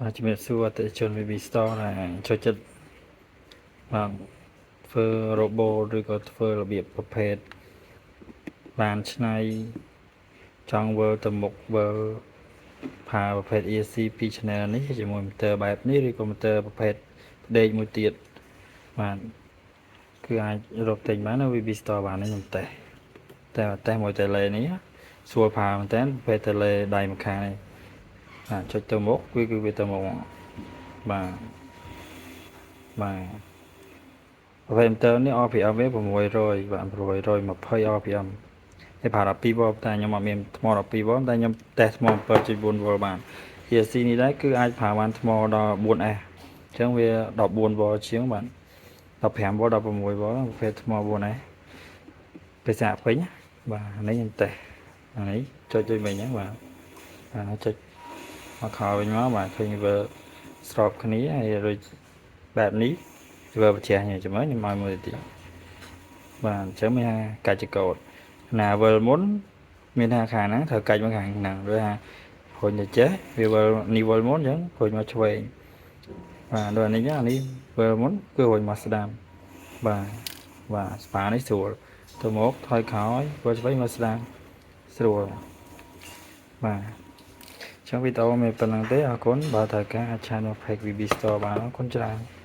បាទជំរាបសួរអតិថិជន VB Store ដែលចូលចិត្តបាទធ្វើ robot ឬក៏ធ្វើរបៀបប្រភេទបានឆ្នៃចង់វិលទៅមុខវិលផាប្រភេទ ESC 2 channel នេះជាមួយ motor បែបនេះឬក៏ motor ប្រភេទផ្ដេកមួយទៀតបាទគឺអាចរកទិញបាននៅ VB Store បាននេះខ្ញុំតេស្តតែតេស្តមួយ tele នេះស្រួលផាមែនតើប្រភេទ tele ដៃម្ខាងនេះបាទចុចទៅមុខវាគឺវាទៅមុខបាទបាទប្រភេទ motor នេះ RPM វា600បាទ620 RPM ហើយប្រើ12 V តែខ្ញុំអត់មានថ្ម12 V តែខ្ញុំតេស្តថ្ម7.4 V បាន ESC នេះដែរគឺអាចប្រើបានថ្មដល់ 4S អញ្ចឹងវា14 V ជាងបាទ15 V 16 V ប្រភេទថ្ម 4S ពេលសាកពេញបាទនេះខ្ញុំតេស្តអានេះចុចដូចវិញហ្នឹងបាទបាទចុចមកខោវិញមកបាទឃើញវាស្របគ្នាហើយរួចបែបនេះវាបញ្ច្រាស់ញ៉ឹមមើលខ្ញុំឲ្យមើលតិចបាទអញ្ចឹងមានថាកាច់ចកោតណាវិលមុនមានថាខាងហ្នឹងត្រូវកាច់មកខាងហ្នឹងឬថារុញទៅចេះវាវិលនេះវិលមុនអញ្ចឹងរុញមកឆ្វេងបាទដូចអានេះអានេះវិលមុនគឺរុញមកស្ដាំបាទបាទស្ប៉ានេះស្រួលទៅមកថយក្រោយវិលឆ្វេងមកស្ដាំស្រួលបាទចឹងវីដេអូមានប៉ុណ្្នឹងទេអរគុណបើត្រូវការអាច chat មក page VB Store បានអរគុណច្រើន។